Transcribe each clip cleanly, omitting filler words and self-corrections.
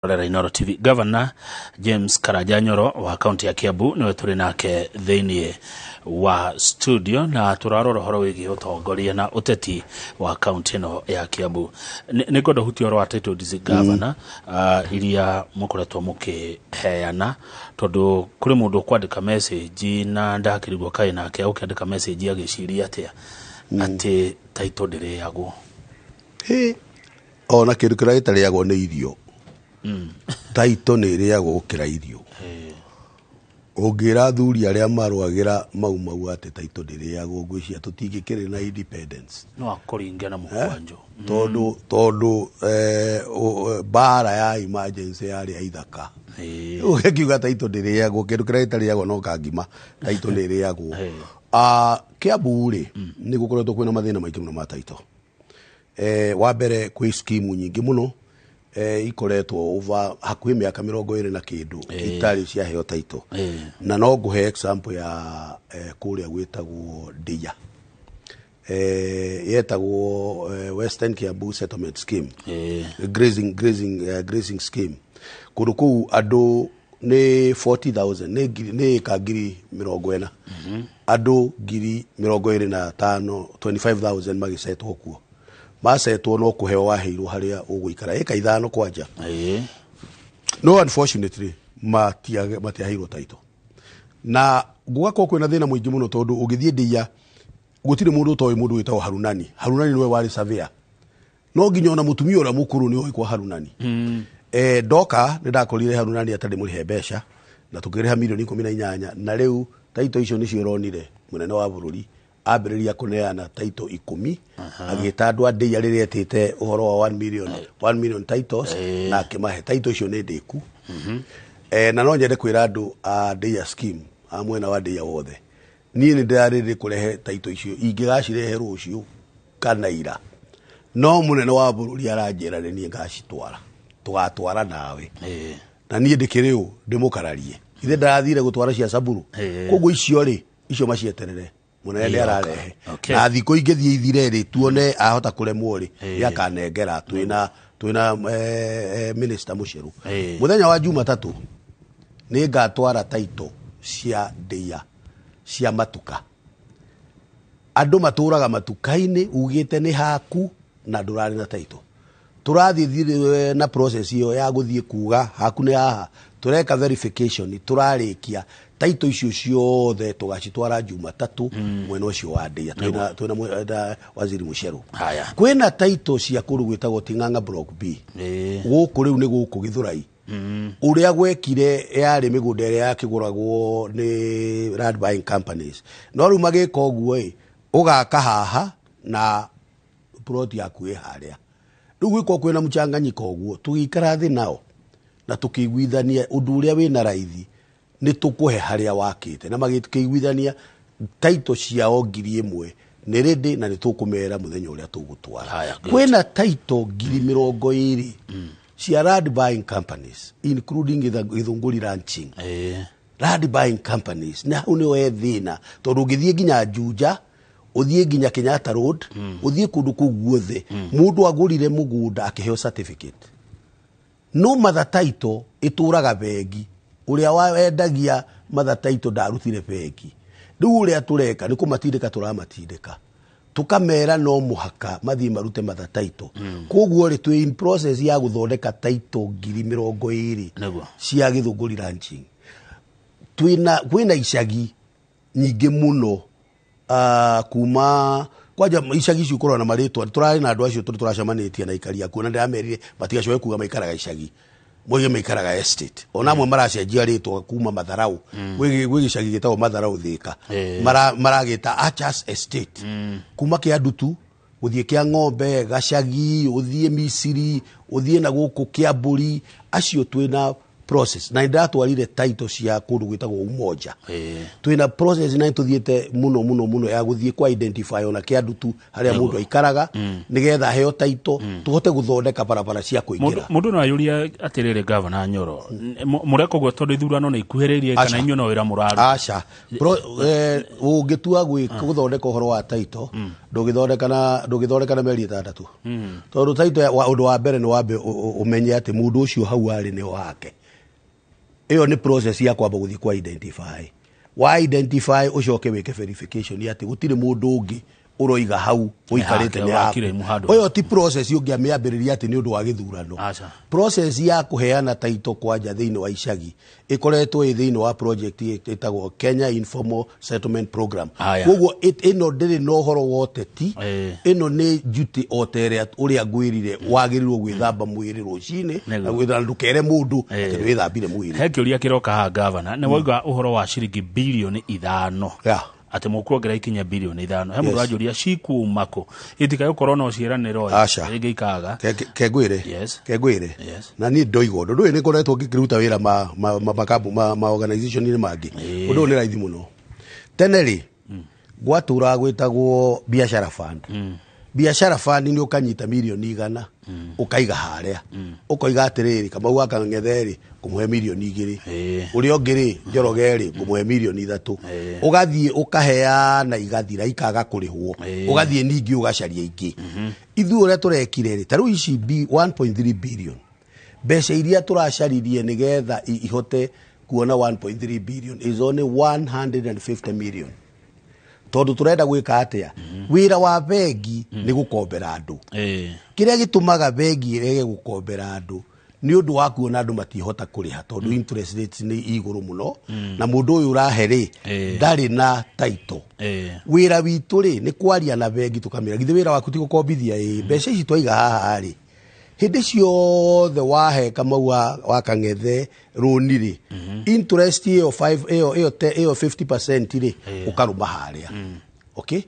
Rora Inooro TV. Governor James Karanja Nyoro wa kaunti ya Kiambu niwe tũrĩ nake thĩinĩ wa studio na tũrarora ũhoro wĩgiĩ ũtongoria na ũteti wa kaunti ĩno ya Kiambu. Nĩ ngwenda ũhutie ũhoro wa title deeds, Governor, iria mũkoretwo mũkĩheana, tondũ kũrĩ mũndũ ũkwandĩka message na ndakĩrigwo kaĩ nake ũkĩandĩka message agĩciria atĩa atĩ title ndĩrĩagwo. Hĩ, ona kĩndũ kĩrĩa gĩtarĩagwo nĩ irio, title nĩ ĩrĩagwo gũkĩra irio. Ũngĩra athuri arĩa marũagĩra Mau Mau atĩ title ndĩrĩagwo, ngwĩciria tũtingĩkĩrĩ na independence. No akũringe na mũkwanjũ. Tondũ mbara ya emergency yarĩ ya ithaka. Ũgĩkiuga title ndĩrĩagwo, kĩndũ kĩrĩa gĩtarĩagwo no kangima, title nĩ ĩrĩagwo. Kiambu rĩ, nĩ gũkoretwo kwĩna mathĩna maingĩ mũno ma title. Wa mbere, kwĩ scheme nyingĩ mũno ikoretwo over hakuhĩ mĩaka 20 na kĩndũ itarĩ ciaheo title. Na no ngũhe example ya kũrĩa gwĩtagwo Ndia, yetagwo Western Kiambu Settlement Scheme, grazing scheme. Kũndũ kũu andũ nĩ 40,000, nĩ nĩ ĩka 40,000, andũ 25,000, 25,000 magĩcetwo kuo. Macetwo no kũheo waheirwo harĩa ũgũikara ĩka 5 kwanja. No unfortunately matiaheirwo title, na gũgakorwo kwĩna thĩna mũingĩ mũno, tondũ ũngĩthiĩ Ndia gũtirĩ mũndũ ũtoĩ mũndũ wĩtagwo Harunani. Harunani nĩwe warĩ surveyor, no nginya ona mũtumia ũrĩa mũkũrũ nĩ oĩ kwa Harunani. Ndoka nĩ ndakorire Harunani atarĩ mũrĩhe mbeca, na tũkĩrĩha mirioni 18, na rĩu title icio nĩcio ũronire mũnene wa bũrũri ambĩrĩria kũneana title 10, agĩta andũ a Ndia rĩrĩa etĩte ũhoro wa 1 million, 1 million titles, na akĩmahe title icio nĩ ndĩku. Na no nyende kwĩra andũ a Ndia scheme, a mwena wa Ndia wothe, niĩ nĩ ndĩrarĩrĩ kũrehe title icio, ingĩgacirehe rũciũ kana ira, no mũnene wa bũrũri aranjĩra nĩ niĩ ngacitwara, tũgatwara nawe. Na niĩ ndĩkĩrĩ ũ ndĩmũkararie? Ithe ndarathire gũtwara cia Samburu. Koguo icio rĩ, icio macieterere, mũnene nĩ Ĩĩ, ararehe. Okay. Na thikũ ingĩthiĩ ithire rĩ, tuone ahota kũremwo rĩ, nĩ akanengera. Twĩna minister Mũcerũ. Mũthenya wa Jumatatũ nĩ ngatwara title cia Ndia cia matuka. Andũ matũraga matuka-inĩ, ugĩte nĩ haku na ndũrarĩ na title. Tũrathiĩ na process ĩyo ya gũthiĩ kuga haku nĩ haha, tũreka verification, tũrarĩkia title icio ciothe, tũgacitwara Jumatatũ mwena ũcio wa Ndia. Twĩna na waziri Mũcerũ. Haya. Kwĩna title cia kũndũ gwĩtagwo Ting'ang'a Block B. Gũkũ rĩu nĩ gũkũ Gĩthũrai, ũrĩa gwekire yarĩ mĩgũnda ĩrĩa yakĩgũragwo nĩ land buying companies, no rĩu magĩka ũguo ĩ, ũgaka haha na plot yaku ĩ harĩa. Rĩu gwĩkwo kwĩna mchanganyiko ũguo, tũgĩikara thĩ nao na tũkĩiguithania ũndũ ũrĩa wĩna raithi nĩ tũkũhe harĩa wakĩte, na magĩkĩiguithania title ciao 1000 nĩ rĩndĩ, na nĩ tũkũmera mũthenya ũrĩa tũgũtwara. Haya, good. Kwĩna title 20,000 cia land buying companies, including Githunguri Ranching. Land buying companies, na hau nĩho he thĩna, tondũ ũngĩthiĩ nginya Juja, ũthiĩ nginya Kenyatta Road, ũthiĩ kũndũ kũu guothe, mũndũ agũrire mũgũnda akĩheo certificate, no mother title ĩtũraga bengi. Ũrĩa wendagia mother title ndarutire bengi. Rĩu ũrĩa tũreka nĩ kũmatindĩka, tũramatindĩka tũkamera no mũhaka mathiĩ marute mother title. Koguo rĩ, twĩ in process ya gũthondeka title 20,000 cia Gĩthũngũri Ranching. Twĩna icagi nyingĩ mũno, kuma kwanja icagi icio ikoragwo na marĩtwa. Tũrarĩ na andũ acio tondũ tũracemanĩtie na aikari akuo, na ndĩramerire matigacoke kuga maikaraga icagi, moige maikaraga estate. Ona amwe maracenjia rĩtwa kuma Matharau, gwĩ gĩcagi gĩtagwo Matharau Thĩka, maragĩta Achas Estate. Kuma kĩa Ndutu gũthiĩ kĩa Ng'ombe, Gacagi, ũthiĩ Misiri, ũthiĩ na gũkũ kĩa Mbũri, acio twĩna Process na ndatwarire title cia kũndũ gwĩtagwo Umoja. Twĩna process na nĩtũthiĩte mũno mũno mũno ya gũthiĩ kwa identify ona kĩandũ tu harĩa mũndũ aikaraga, nĩgetha aheo title, tũhote gũthondeka barabara cia kũingĩra. Mũndũ no ayũrie atĩrĩrĩ, Gavana Nyoro, mũreka ũguo tondũ ithurano nĩ ikuhĩrĩirie, kana Aca. inyuĩ no wĩra mũraruta? Aca. Ũngĩtua gũthondeka ũhoro wa title, ndũngĩthondeka na mĩeri 6, tondũ title ũndũ wa mbere nĩ wambe ũmenye atĩ mũndũ ũcio hau arĩ nĩ wake. Ĩyo nĩ process ya kwamba gũthiĩ kwa identify, wa identify, ũcoke wĩke verification atĩ gũtirĩ mũndũ ũngĩ ũroiga hau ũikarĩte hake, nĩ wakire haku. handũ. Ũyũ ti process ũngĩamĩambĩrĩria atĩ nĩ ũndũ wa gĩthurano. Aca. Process ya kũheana title kwanja thĩinĩ wa icagi ĩkoretwo ĩ thĩinĩ wa project ĩtagwo Kenya Informal Settlement Program. Aya. Koguo ĩno ndĩrĩ na ũhoro wa ũteti. Ĩno nĩ duty o ta ĩrĩa ũrĩa ngwĩrire wagĩrĩirwo gwĩthamba mwĩrĩ rũcinĩ na gwĩthamba, ndũkere mũndũ atĩ nĩ wĩthambire mwĩrĩ. He kĩũria kĩroka haha, Gavana. Nĩ wauga ũhoro wa ciringi bilioni 5 atĩ mũkuongerera ikinya bilioni 5. He mũndũ anjũria cikuma kũ, itikae gũkorwo no ciĩranĩro Aca. rĩngĩ ikaga. Kengwĩre. Kengwĩre. Na niĩ ndoiga ũndũ ndũĩ nĩ ngoretwo ngĩkĩruta wĩra ma ma ma makambu ma, ma organization-inĩ mangĩ. Ũndũ ũyũ nĩ raithi mũno. Tene rĩ, gwatũraga gwĩtagwo biashara fund. Biashara fund nĩ ũkanyita mirioni 100, ũkaiga harĩa, ũkoiga atĩrĩrĩ, Kamau wa Kang'ethe rĩ, ngũmũhe mirioni 2, ũrĩa ũngĩ rĩ, Njoroge rĩ, ngũmũhe mirioni 3. Ũgathiĩ ũkaheana, igathira, ikaga kũrĩhwo. Ũgathiĩ ningĩ ũgacaria ingĩ. Ithuĩ ũrĩa tũrekire rĩ, ta rĩu ici 1.3 billion, mbeca iria tũracaririe nĩgetha ihote kuona 1.3 billion is only 150 million, tondũ tũrenda gwĩka atĩa? Wĩra wa bengi nĩ gũkombera andũ. Kĩrĩa gĩtũmaga bengi ĩrege gũkombera andũ nĩ ũndũ wa kuona andũ matihota kũrĩha, tondũ interest rates nĩ igũrũ mũno, na mũndũ ũyũ ũrahe rĩ, ndarĩ na title. Wĩra witũ rĩ, nĩ kwaria na bengi, tũkamĩra, githĩ wĩra waku ti gũkombithia? Ĩ, mbeca ici twaiga haha rĩ, hĩndĩ ciothe wahe Kamau wa Kang'ethe rũni rĩ, interest ĩyo 5 ĩyo 50% rĩ, ũkarũma harĩa. Okay,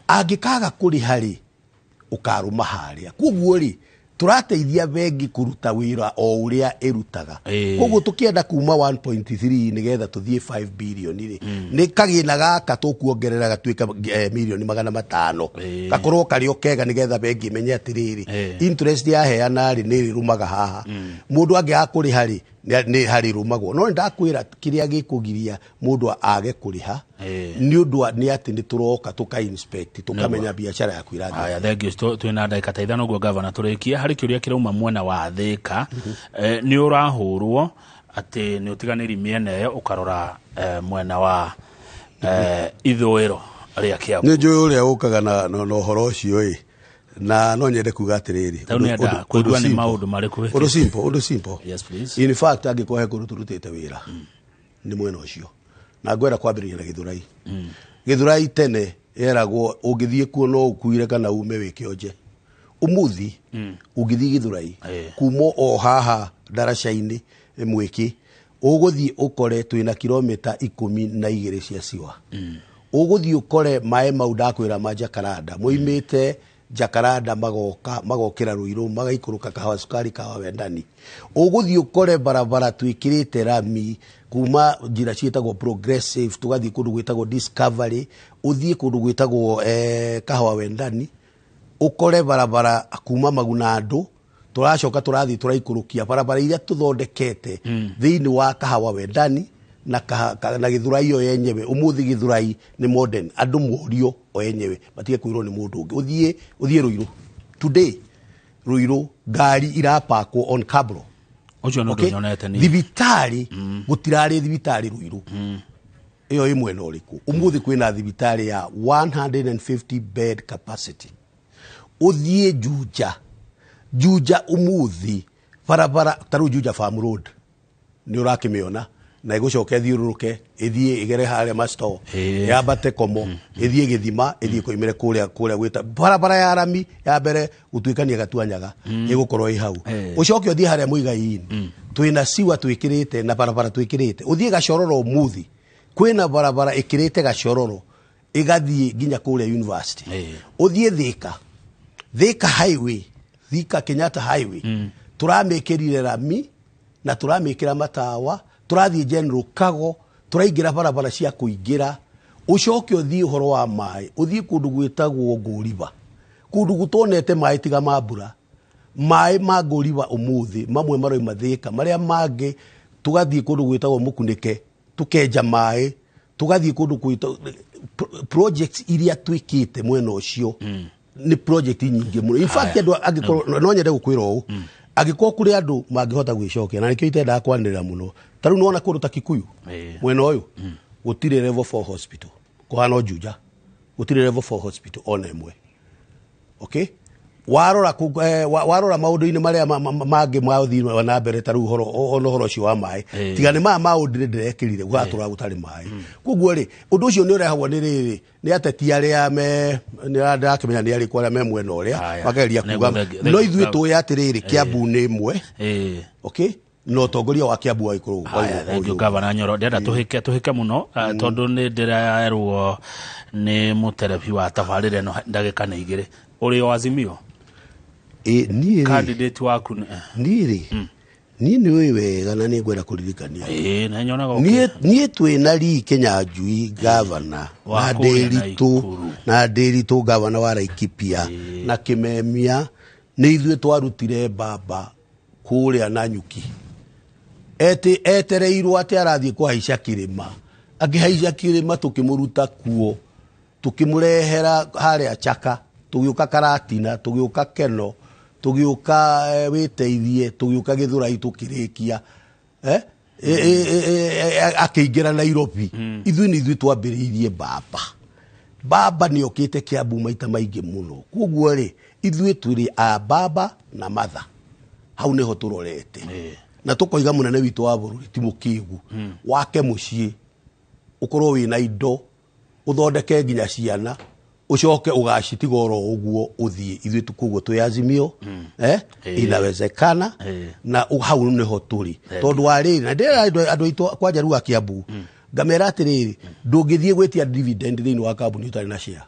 angĩkaga kũrĩha rĩ, ũkarũma harĩa. Koguo rĩ, tũrateithia bengi kũruta wĩra o ũrĩa ĩrutaga. Koguo tũkĩenda kuma 1.3 nĩgetha tũthiĩ 5 billion rĩ, nĩ kagĩna gaka tũkuongerera gatuĩka mirioni 500, gakorwo karĩ o kega, nĩgetha bengi ĩmenye atĩrĩrĩ, interest yaheana rĩ, nĩ ĩrĩrũmaga haha. Mũndũ angĩaga kũrĩha rĩ, nĩ harĩrũmagwo. No nĩndakwĩra kĩrĩa gĩkũgiria mũndũ age kũrĩha nĩ ũndũ nĩ atĩ nĩ tũroka tũka inspect, tũkamenya biacara yaku irathiĩ. Aya, thank you. Twĩna ndagĩka ta 5 ũguo, Gavana, tũrĩkie. Harĩ kĩũria kĩrauma mwena wa Thĩka. Nĩ ũrahũrwo atĩ nĩ ũtiganĩri mĩena ĩyo, ũkarora mwena wa ithũĩro rĩa Kiambu. Nĩ njũĩ ũrĩa ũkaga na ũhoro ũcio ĩ, na no nyende kuga atĩrĩrĩ, Rĩu nĩenda kũigua nĩ maũndũ marĩkũ. Ũndũ simple, ũndũ simple. Yes, please. In fact, angĩkorwo he kũndũ tũrutĩte wĩra nĩ mwena ũcio, na ngwenda kwambĩrĩria na Gĩthũrai. Gĩthũrai tene yeragwo ũngĩthiĩ kuo no ũkuire kana ume wĩ kĩonje. Ũmũthi ũngĩthiĩ Gĩthũrai, kuma o haha ndaraca-inĩ mwĩkĩ, ũgũthiĩ ũkore twĩna kilomita 12 cia siwa. Ũgũthiĩ ũkore maĩ mau ndakwĩra ma Jacaranda moimĩte Jacaranda, magoka magokĩra Rũirũ, magaikũrũka Kahawa Sukari, Kahawa Wendani. Ũgũthiĩ ũkore barabara twĩkĩrĩte rami kuma njĩra ciĩtagwo Progressive, tũgathiĩ kũndũ gwĩtagwo Discovery, ũthiĩ kũndũ gwĩtagwo Kahawa Wendani, ũkore barabara kuma Magunandũ, tũracoka tũrathiĩ tũraikũrũkia barabara iria tũthondekete thĩinĩ wa Kahawa Wendani na Gĩthũrai ĩyo yenyewe. Ũmũthĩ Gĩthũrai nĩ modern, andũ morio o enyewe, matige kwĩrwo nĩ mũndũ ũngĩ. Ũthiĩ Rũirũ today, Rũirũ ngari irapakwo on cabro. Ũcio nĩ ũndũ nyonete niĩ. Thibitarĩ, gũtirarĩ thibitarĩ Rũirũ ĩyo ĩ mwena ũrĩkũ. Ũmũthĩ kwĩna thibitarĩ ya 150 bed capacity. Ũthiĩ Juja, Juja ũmũthĩ barabara ta rĩu Juja Farm Road nĩ ũrakĩmĩona, na ĩgũcoka ĩthiũrũrũke, ĩthiĩ ĩgere harĩa masto, yambate Komo, ĩthiĩ Gĩthima, ĩthiĩ kũimĩre kũrĩa gwĩta barabara ya rami ya mbere gũtuĩkania Gatuanyaga, ĩgũkorwo ĩ hau. Ũcoke ũthiĩ harĩa Mũigai-inĩ, twĩna siwa twĩkĩrĩte na barabara twĩkĩrĩte. Ũthiĩ Gacororo, ũmũthĩ kwĩna barabara ĩkĩrĩte Gacororo ĩgathiĩ nginya kũrĩa university. Ũthiĩ Thĩka, Thĩka highway, Thika Kenyatta highway, tũramĩkĩrire rami Na tũramĩkĩra matawa, tũrathiĩ General Kago, tũraingĩra barabara cia kũingĩra. Ũcoke ũthiĩ ũhoro wa maĩ, ũthiĩ kũndũ gwĩtagwo Ngũriba, kũndũ gũtonete maĩ tiga ma mbura. Maĩ ma Ngũriba ũmũthĩ mamwe maroima Thĩka, marĩa mangĩ tũgathiĩ kũndũ gwĩtagwo Mũkunĩke, tũkenja maĩ, tũgathiĩ kũndũ gwĩtagwo projects iria twĩkĩte mwena ũcio nĩ project nyingĩ mũno. In fact, andũ angĩkorwo no nyende gũkwĩra ũũ, angĩkorwo kũrĩ andũ mangĩhota gwĩcokia, na nĩkĩo itendaga kwanĩrĩra mũno, ta rĩu nĩwona kũndũ ta Kikuyu mwena ũyũ gũtirĩ level 4 hospital, kũhana o Juja, gũtirĩ level 4 hospital ona ĩmwe. Okay, warora warora maũndũ-inĩ marĩa mangĩ ma ũthii wa na mbere, ta rĩu ũhoro ona ũhoro ũcio wa maĩ, tiga nĩ maya maũndũ ndĩrekĩrire gũgatũra gũtarĩ maĩ. Koguo rĩ, ũndũ ũcio nĩ ũrehagwo nĩ rĩrĩ, nĩ ateti arĩa me nĩ ndĩrakĩmenya nĩ arĩkũ arĩa me mwena ũrĩa makegeria kuga, no ithuĩ tũĩ atĩrĩrĩ, Kiambu nĩ ĩmwe. Okay, na ũtongoria wa Kiambu wagĩkorwo Haya, thank you, Gavana Nyoro. Ndĩrenda tũhĩke mũno, tondũ nĩ ndĩrerwo nĩ mũterebi wa tabarĩra ĩno ndagĩka nĩ 2. Ũrĩ o Azimio? Niĩ rĩ, Candidate waku nĩ niĩ rĩ, niĩ nĩ ũĩ wega na nĩ ngwenda kũririkania. Ĩĩ, na nyonaga Niĩ twĩ na Lee Kinyanjui gavana Wa na kũrĩa Ndĩritũ Naikuru. na Ndĩritũ gavana wa Laikipia na Kimemia, nĩ ithuĩ twarutire baba kũrĩa Nanyuki. Etereirwo atĩ arathiĩ kũhaica kĩrĩma, akĩhaica kĩrĩma tũkĩmũruta kuo, tũkĩmũrehera harĩa Chaka, tũgĩũka Karatina, tũgĩũka Keno, tũgĩũka Wĩteithie, tũgĩũka Gĩthũrai, tũkĩrĩkia akĩingĩra Nairobi. Ithuĩ nĩ ithuĩ twambĩrĩirie baba. Baba nĩ okĩte Kiambu maita maingĩ mũno. Koguo rĩ, ithuĩ tũrĩ a baba na matha, hau nĩho tũrorete na tũkoiga mũnene witũ wa bũrũri ti mũkĩgu, wake mũciĩ ũkorwo wĩna indo, ũthondeke nginya ciana, ũcoke ũgacitiga oro ũguo ũthiĩ. Ithuĩ koguo twĩ Azimio, inawezekana. Na hau nĩho tũrĩ, tondũ wa rĩrĩ, na ndĩrera andũ aitũ kwanja rĩu a Kiambu, ngamera atĩrĩrĩ, ndũngĩthiĩ gwĩtia dividend thĩinĩ wa kambuni ũtarĩ na share,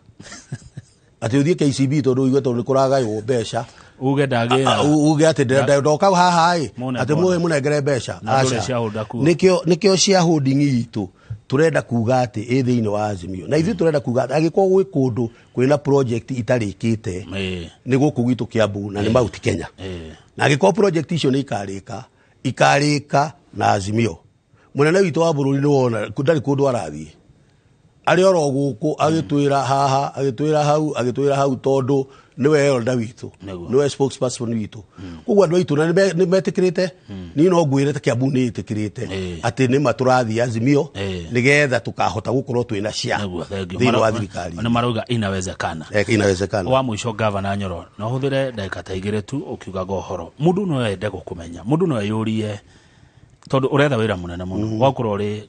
atĩ ũthiĩ KCB tondũ ũigue tondũ nĩ kũragaywo mbeca, uge ndagĩra uge atĩ ndoka haha ĩ Mũne atĩ bona. mũe mũnengere mbeca. Na ndũrĩ Aca. shareholder kuo. Nĩkĩo shareholding itũ tũrenda kuga atĩ ĩ thĩinĩ wa Azimio, na ithuĩ tũrenda kuga atĩ angĩkorwo gwĩ kũndũ kwĩna project itarĩkĩte, nĩ gũkũ gwitũ Kiambu na nĩ Mount Kenya. Na angĩkorwo project icio nĩ ikarĩka, ikarĩka na Azimio. Mũnene witũ wa bũrũri nĩ wona ndarĩ kũndũ arathiĩ, arĩ oro gũkũ agĩtwĩra haha, agĩtwĩra hau, agĩtwĩra hau, tondũ nĩwe elder witũ, nĩwe spokesperson witũ. Koguo andũ aitũ na nĩ metĩkĩrĩte. Niĩ no ngwĩre ta Kiambu nĩ ĩtĩkĩrĩte atĩ nĩma tũrathiĩ Azimio nĩgetha tũkahota gũkorwo twĩna share Nĩguo, thank you. thĩinĩ wa thirikari. Nĩ marauga inawezekana. Inawezekana. Wa mũico, Gavana Nyoro, no hũthĩre ndagĩka ta 2 tu ũkiugaga ũhoro. Mũndũ no ende gũkũmenya, mũndũ no eyũrie, tondũ ũretha wĩra mũnene mũno, wakorwo ũrĩ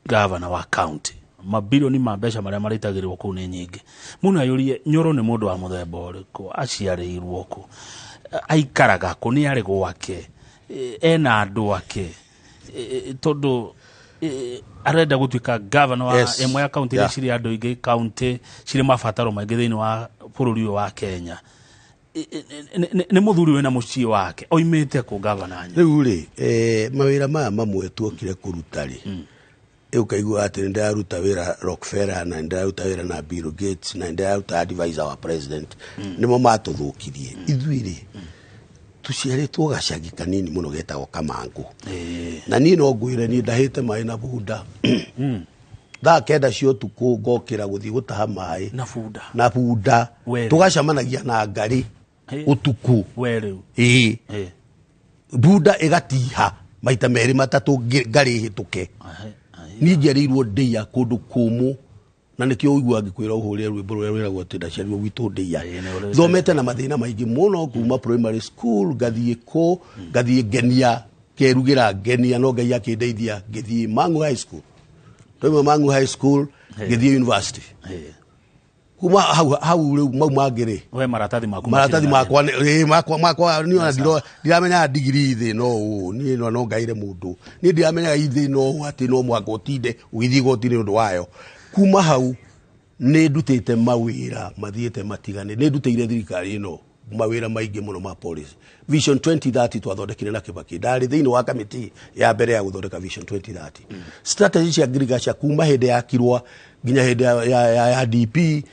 gavana wa county, mabilioni ma mbeca marĩa marĩtagĩrwo kũu nĩ nyingĩ. Mũndũ ayũrie, Nyoro nĩ mũndũ wa mũthemba ũrĩkũ, aciarĩirwo kũ, aikaraga kũ, nĩ arĩ gwake, ena andũ ake, tondũ arenda gũtuĩka gavana wa ĩmwe ya kaunti iria cirĩ andũ aingĩ, kaunti cirĩ mabataro maingĩ thĩinĩ wa bũrũri ũyũ wa Kenya. Nĩ mũthuri wĩna mũciĩ wake, oimĩte kũ, gavana Nyoro? Rĩu rĩ, mawĩra maya mamwe tuokire kũruta rĩ, ũkaigua atĩ nĩ ndĩraruta wĩra Rockefeller, na nĩ ndĩraruta wĩra na Bill Gates, na nĩ ndĩraruta advisor wa president, nĩmo matũthũkirie. Ithuĩ rĩ, tũciarĩtwo gacagi kanini mũno getagwo Kamangũ, na niĩ no ngwĩre niĩ ndahĩte maĩ na bunda thaa 9 cia ũtukũ, ngokĩra gũthiĩ gũtaha maĩ. Na bunda? Na bunda. We rĩu. Tũgacemanagia na ngari ũtukũ. We rĩu? Ĩĩ. Bunda ĩgatiha maita merĩ matatũ ngari ĩhĩtũke. Niĩ njiarĩirwo ndĩia kũndũ kũmũ, na nĩkĩo ũiguaga ngĩkwĩra ũhũrĩre rwĩmbo rũrĩa rwĩragwo atĩ ndaciarirwo gwitũ ndĩia. Ĩĩ, nĩ ũrĩ- Thomete na mathĩna maingĩ mũno kuma primary school, ngathiĩ kũ, ngathiĩ ngenia kerugĩra ngenia, no Ngai akĩndeithia ngĩthiĩ Mangu High School. Twauma Mangu High School ngĩthiĩ university. Kuma hau hau rĩu mau mangĩ rĩ, We maratathi maku maratathi matirĩ na makwa makwa makwa niĩ ona ndiramenyaga ndigiri thĩ no ũũ. Niĩ no ngaire mũndũ, niĩ ndiramenyaga ithĩ no ũũ atĩ no mũhaka ũtinde ũgĩthiĩ igoti-inĩ ũndũ wayo. Kuma hau nĩ ndutĩte mawĩra mathiĩte matigane, nĩ ndutĩire thirikari ĩno mawĩra maingĩ mũno ma policy. Vision 2030 twathondekire na Kibaki, ndarĩ thĩinĩ wa kamĩtĩ ya mbere ya gũthondeka Vision 2030. Strategy cia ngirigaca kuma hĩndĩ ya Kirwa nginya hĩndĩ ya DP,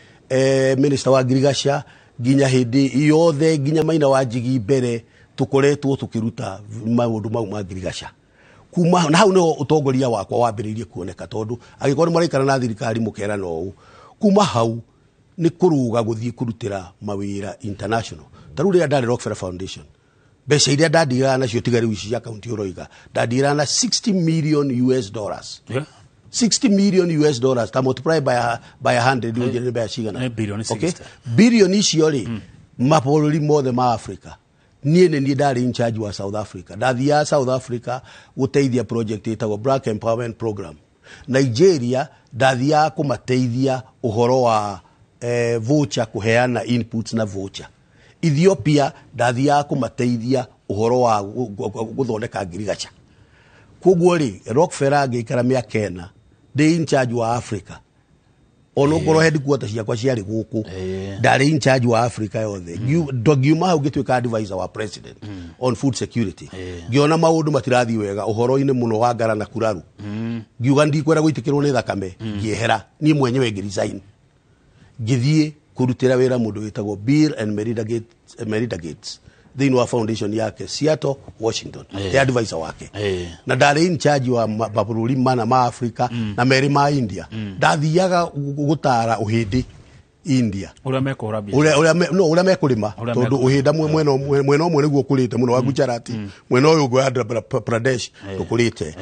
minister wa ngirigaca, nginya hĩndĩ yothe nginya Maina wa Njigi mbere, tũkoretwo tũkĩruta maũndũ mau ma ngirigaca. Kuma na hau niho ũtongoria wakwa wambĩrĩirie kuoneka, tondũ angĩkorwo nĩ mũraikara na thirikari mũkerana ũũ, kuma hau nĩ kũrũga gũthiĩ kũrutĩra mawĩra international. Ta rĩu rĩrĩa ndarĩ Rockefeller Foundation, mbeca iria ndandigĩraga nacio, tiga rĩu ici cia kaunti ũroiga, ndandigĩraga na 60 million US dollars. 60 million US dollars, ta multiply by 100, ũnjĩre nĩ mbeca cigana. Nĩ bilioni Okay? 60. Bilioni icio rĩ, mabũrũri mothe ma Africa, niĩ nĩ niĩ ndarĩ in charge wa South Africa. Ndathiaga South Africa gũteithia project ĩtagwo Black Empowerment Program. Nigeria ndathiaga kũmateithia ũhoro wa voucher, kũheana inputs na voucher. Ethiopia ndathiaga kũmateithia ũhoro wa gũthondeka ngirigaca. Koguo rĩ, Rockefeller ngĩikara mĩaka 4 ndĩ in charge wa Africa, onokorwo headquarter ciakwa ciarĩ gũkũ, ndarĩ in charge wa Africa yothe. Ngiuma hau ngĩtuĩka advisor wa president on food security. Ngĩona maũndũ matirathiĩ wega ũhoro-inĩ mũno wa ngara na kuraru, ngiuga ndikwenda gũitĩkĩrwo nĩ thakame, ngĩehera niĩ mwenyewe, ngĩresign, ngĩthiĩ kũrutĩra wĩra mũndũ wĩtagwo Bill and Melinda Gates, Melinda Gates thĩinĩ wa foundation yake Seattle, Washington, ya advisor wake. Na ndarĩ in charge wa mabũrũri mana ma Africa na merĩ ma India. Ndathiaga gũtara ũhĩndĩ India ũrĩa mekũhũra mbia. Ũrĩa no ũrĩa mekũrĩma, Ũrĩa tondũ mekũrĩma. ũhĩnda mwena ũmwe nĩguo ũkũrĩte mũno wa Gujarat, mwena ũyũ ũngĩ wa Andhra Pradesh ndũkũrĩte.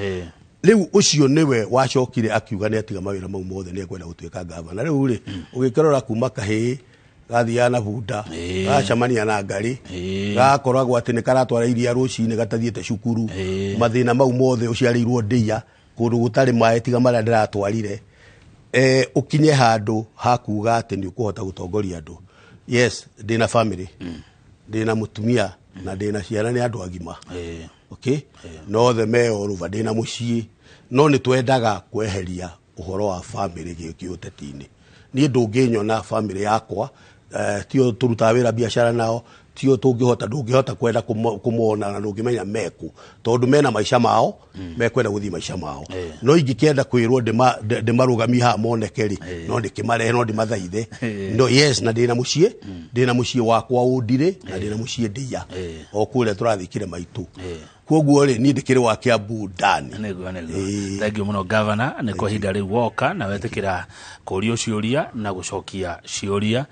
Rĩu ũcio nĩwe wacokire akiuga nĩ atiga mawĩra mau mothe, nĩ ekwenda gũtuĩka gavana. Rĩu rĩ, ũgĩkĩrora kuma kahĩĩ gathiaga na bunda, gacemania na ngari, gakoragwo atĩ nĩ karatwara iria rũcinĩ gatathiĩte cukuru, mathĩna mau mothe, ũciarĩirwo ndĩa kũndũ gũtarĩ maĩ tiga marĩa ndĩratwarire, ũkinye handũ ha kuga atĩ nĩ ũkũhota gũtongoria andũ. Yes, ndĩna family, ndĩna mũtumia na ndĩna ciana, nĩ andũ agima. Okay, no othe me oruba, ndĩna mũciĩ, no nĩ twendaga kweheria ũhoro wa family gĩũteti-inĩ. Niĩ ndũngĩnyona family yakwa, tio tũrutaga wĩra biacara nao, tio tũngĩhota, ndũngĩhota kwenda kũmona na ndũngĩmenya meku, tondũ mena maica mao, mekwenda gũthiĩ maica mao. No ingĩkĩenda kwĩrwo ndĩmarũgamie haha moneke rĩ, no ndĩkĩmarehe, no ndĩmathaithe. No yes, na ndĩna mũciĩ, ndĩna mũciĩ wakwa ũndirĩ, na ndĩna mũciĩ ndĩa o kũrĩa tũrathikire maitũ. Koguo rĩ, niĩ ndĩkĩrĩ wa Kiambu ndani. Nĩguo. Thank you mũno, gavana, nĩ kwa ihinda rĩu woka na wetĩkĩra kũrio ciũria na gũcokia ciũria.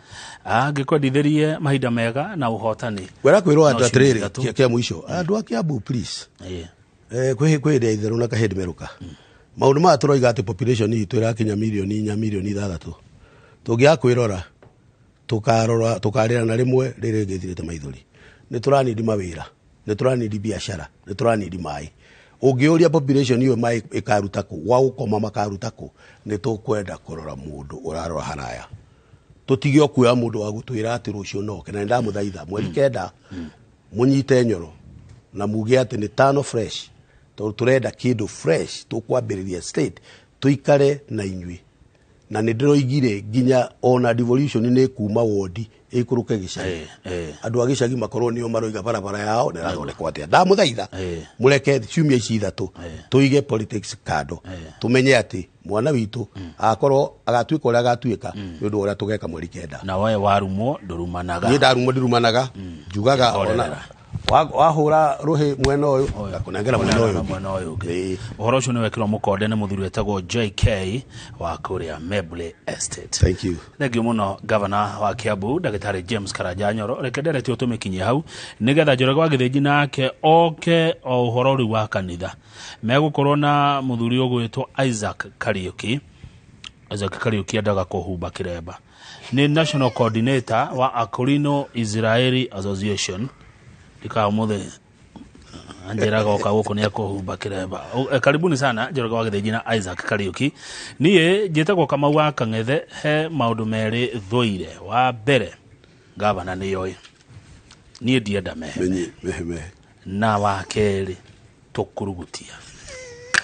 Ngĩkwendithĩrie mahinda mega na ũhotani. Ngwenda kwĩrwo No andũ ciumia atĩrĩrĩ, 3. kĩa mũico, andũ a Kiambu, please, kwĩ hĩndĩ ya itherũ na kahĩndĩ merũka. Maũndũ maya tũroiga atĩ population itũ ĩrakinya mirioni 4, mirioni 6, tũngĩaga kwĩrora, tũkarora tũkarĩra na rĩmwe rĩrĩ rĩngĩ ĩthirĩte maithori. Nĩ tũranindi mawĩra, nĩ tũranindi biacara, nĩ tũranindi maĩ. Ũngĩũria population ĩyo maĩ ĩkaruta kũ, gwa gũkoma makaruta kũ? Nĩ tũkwenda kũrora mũndũ ũrarora haraya, tũtige o kuoya mũndũ wa gũtwĩra atĩ rũciũ noke. Na nĩ ndamũthaitha, mweri 9 mũnyite Nyoro na muge atĩ nĩ tano fresh, tondũ tũrenda kĩndũ fresh. Tũkwambĩrĩria state tũikare na inyuĩ, na nĩ ndĩroigire nginya ona devolution nĩ kuma wondi ĩikũrũke gĩcagi. Andũ a gĩcagi makorwo nĩo maroiga barabara yao na ĩrathondekwo atĩa. Ndamũthaitha mũreke ciumia ici 3 tũige politics kando, tũmenye atĩ mwana witũ agakorwo agatuĩka ũrĩa agatuĩka nĩ ũndũ wa ũrĩa tũgeka mweri 9. Na we warumwo ndũrumanaga. Niĩ ndarumwo ndirumanaga, njugaga ona Horerera. wahũra rũhĩ mwena ũyũ, ngakũnengera mwena ũyũ Na ũngĩ. Mwena ũyũ ũngĩ. Ũhoro ũcio nĩ wekĩrwo mũkonde nĩ mũthuri wĩtagwo JK wa kũrĩa Meble Estate. Thank you. Thank you mũno, gavana wa Kiambu, ndagĩtarĩ James Karanja Nyoro. Reke nderetio tũmĩkinyie hau nĩgetha Njoroge wa Gĩthĩnji nake oke o ũhoro rĩu wa kanitha. Megũkorwo na mũthuri ũgwĩtwo Isaac Kariũki. Isaac Kariũki endaga kũhumba kĩremba, nĩ national coordinator wa Akorino Israeli Association. Ndikaa ũmũthĩ anjĩraga oka gũkũ nĩ ekũhumba kĩremba. Karibuni sana, Njoroge wa Gĩthĩnji na Isaac Kariũki. Niĩ njĩtagwo Kamau wa Kang'ethe. He maũndũ merĩ thũire. Wa mbere, gavana nĩ yoĩ niĩ ndienda mehe Menye mehe mehe. Na wa kerĩ, tũkurugutia.